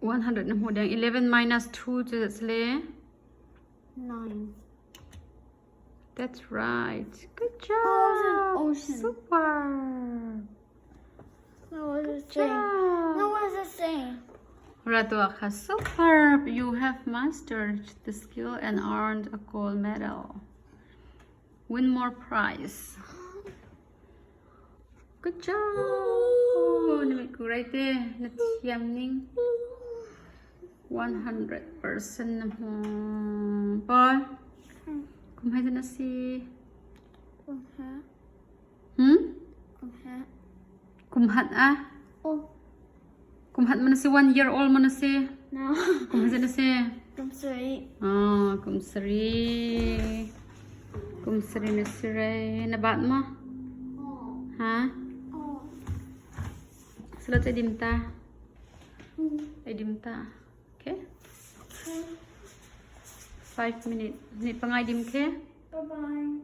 100 na hmuh deng. 11 minus 2 cu zat le? 9. That's right. Good job. Ocean. Super. No, what does it Good say? job. No, what does it say? Ratuaka, superb. You have mastered the skill and earned a gold medal. Win more prize. Good job. Na mit ku rai te. Na thiam ning. 100% na hmu. Paul. Kum hai na si. Kum ha. Hmm? Kum ha. Kum hat a? Oh. Kum hat man si 1 year old man si. No. Kum hai na si. Kum sari. Oh, kum sari. Kum sari na si re. Na bat mo? Oh. Ha? Oh. Salo ta dim ta. Ai dim ta. Okay? Okay. 5 minute. Ni pangai dim ke? Bye bye.